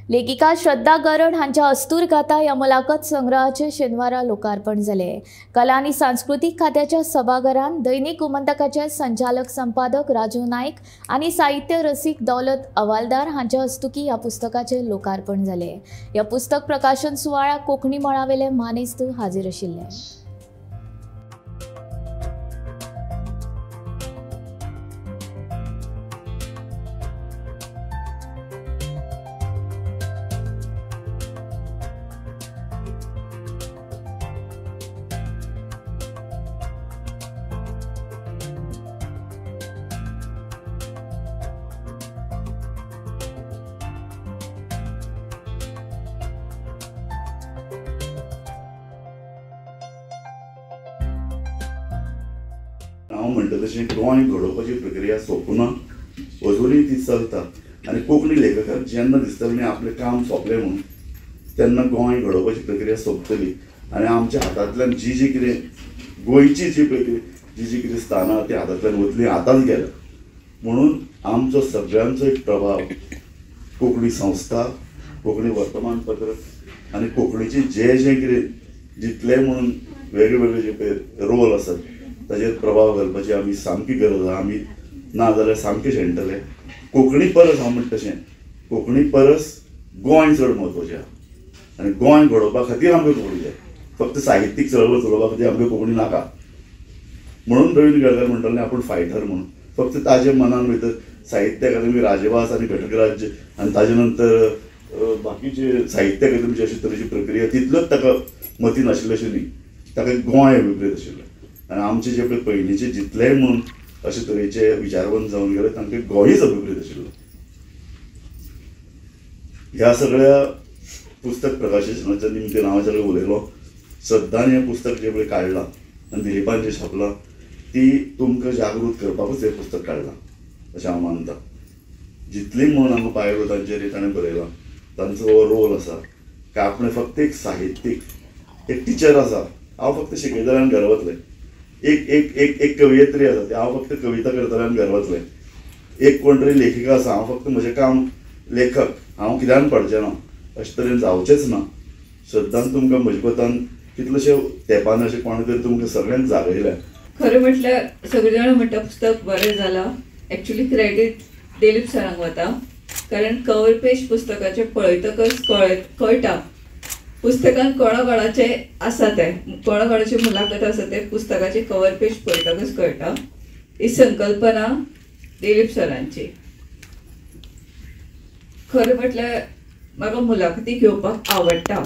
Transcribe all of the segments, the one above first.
लेखिका श्रद्धा गरड हांच्या अस्तूर गाथा ह्या मुलाखत संग्रहाचे शेनवारा लोकार्पण जाले। कला आनी सांस्कृतीक खात्याच्या सभाघरांत दैनिक गोमंतकाचे संचालक संपादक राजू नायक आनी साहित्य रसिक दौलत अवालदार हांच्या हस्तुकी ह्या पुस्तकाचे लोकार्पण जाले। ह्या पुस्तक प्रकाशन सुवाळ्याक कोंकणी मळावेले मानेस्त हाजीर आशिल्ले। हांव म्हणटा तशें गोंय घडोवपाची प्रक्रिया सोंपूना, अजुनूय ती चलता आनी कोंकणी लेखकाक जेन्ना दिसतलें न्ही आपलें काम सोंपलें म्हणून तेन्ना गोंय घडोवपाची प्रक्रिया सोंपतली आनी आमच्या हातांतल्यान जी जी कितें गोंयची जी पळय जी जी कितें स्थानां ती हातांतल्यान वतली, आतांच गेल्या. म्हणून आमचो सगळ्यांचो एक प्रभाव कोंकणी संस्था, कोंकणी वर्तमानपत्र आनी कोंकणीचे जे जे कितें जितले म्हणून वेगळे वेगळे जे पळय रोल आसात ताजेर प्रभाव घालपाची आमी सामकी गरज आसा. आमी ना जाल्यार सामकें शेणटले. कोंकणी परस हांव म्हणटा तशें कोंकणी परस गोंय चड म्हत्वाचें आसा आनी गोंय घडोवपा खातीर आमकां कोंकणी जाय. फक्त साहित्यीक चळवळ चलोवपा खातीर आमकां कोंकणी नाका. म्हणून रवीन्द्र केळेकार म्हणटाले आपूण फायटर म्हणून. फक्त ताजे मनान भितर साहित्य अकादमी, राजभास आनी घटक राज्य आनी ताजे नंतर बाकीचे साहित्य अकादमीची अशे तरेची प्रक्रिया तितलोच ताका मतीन आशिल्लें अशें न्ही, ताका गोंय अभिप्रेत आशिल्लें. आनी आमचे जे पळय पयलींचे जितलेय म्हणून अशे तरेचे विचारवंत जावन गेले तांकां गोंयच अभिप्रेत आशिल्लो. ह्या सगळ्या पुस्तक प्रकाशनाच्या निमतान हांव सगळें उलयलो. श्रद्धान हें पुस्तक जें पळय काडलां आनी दिलीपान जें छापलां ती तुमकां जागृत करपाकूच हें पुस्तक काडलां अशें हांव मानता. जितली म्हणून आमकां बायलो तांचेर ताणें बरयलां, तांचो हो रोल आसा काय आपणें फक्त एक साहित्यीक, एक टिचर आसा, हांव फक्त शिकयतलें आनी घरा वतलें. एक एक एक एक कवयित्री आसा ती हांव फक्त कविता करतलें आनी घरा वतलें. एक कोण तरी लेखिका आसा, हांव फक्त म्हजें काम लेखक, हांव कित्यान पडचें ना, अशें तरेन जावचेंच ना. श्रद्धान तुमकां म्हज्या मतान कितलेशे तेंपान अशें कोणें तरी तुमकां सगळ्यांक जागयलें. खरें म्हटल्यार सगळीं जाणां म्हणटा पुस्तक बरें जालां. एक्चुली क्रेडीट दिलीप सरांक वता, कारण कवर पेज पुस्तकाचें पळयतकच कळटा पुस्तकान कोणा कोणाचें आसा तें, कोणा कोणाची मुलाखत आसा तें पुस्तकाचें कवर पेज पळयतकच कळटा. ही संकल्पना दिलीप सरांची. खरें म्हटल्यार म्हाका मुलाखती घेवपाक आवडटा.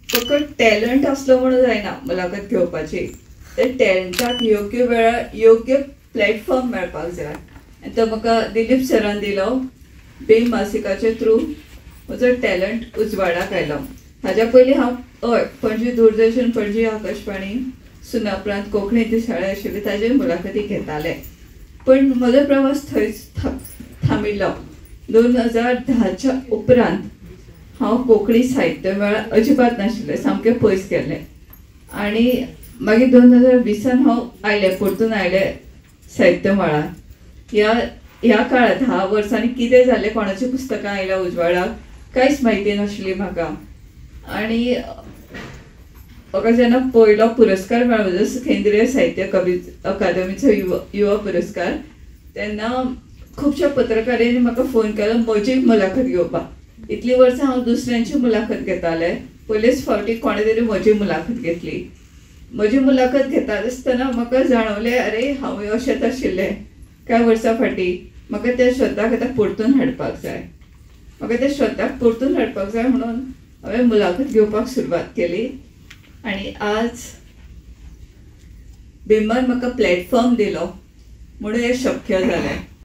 फकत टॅलंट आसलो म्हणून जायना मुलाखत घेवपाची, त्या टॅलंटाक योग्य वेळार योग्य प्लॅटफॉर्म मेळपाक जाय आनी तो म्हाका दिलीप सरान दिलो. भीम मासिकाचे थ्रू म्हजो टॅलंट उजवाडाक आयलो. हाज्या पयलीं हांव हय पणजी दूरदर्शन, पणजी आकाशवाणी, सुनापरांत कोंकणी दिसाळें आशिल्लें ताजेर मुलाखती घेतालें, पण म्हजो प्रवास थंयच थांबिल्लो. 2010च्या उपरांत हांव कोंकणी साहित्य मेळार अजिबात नाशिल्लें, सामकें पयस गेल्लें. आनी मागीर 2020 हांव आयलें, परतून आयलें साहित्य मळार. ह्या काळांत 10 वर्सांनी कितें जालें, कोणाचीं पुस्तकां आयल्या उजवाडाक कांयच म्हायती नाशिल्ली म्हाका. आनी म्हाका जेन्ना पयलो पुरस्कार मेळ्ळो जसो केंद्रीय साहित्य अकादमीचो युवा पुरस्कार, तेन्ना खुबश्या पत्रकारांनी म्हाका फोन केलो म्हजी मुलाखत घेवपाक. इतलीं वर्सां हांव दुसऱ्यांची मुलाखत घेतालें, पयलेच फावटी कोणें तरी म्हजी मुलाखत घेतली. म्हजी मुलाखत घेता आसतना म्हाका जाणवलें, अरे हांवूय अशेंच आशिल्लें कांय वर्सां फाटीं. म्हाका त्या श्रद्धाक आतां परतून हाडपाक जाय, म्हाका त्या श्रद्धाक परतून हाडपाक जाय म्हणून हांवें मुलाखत घेवपाक सुरवात केली. आनी आज भीमान म्हाका प्लॅटफॉर्म दिलो म्हणून हें शक्य जालें.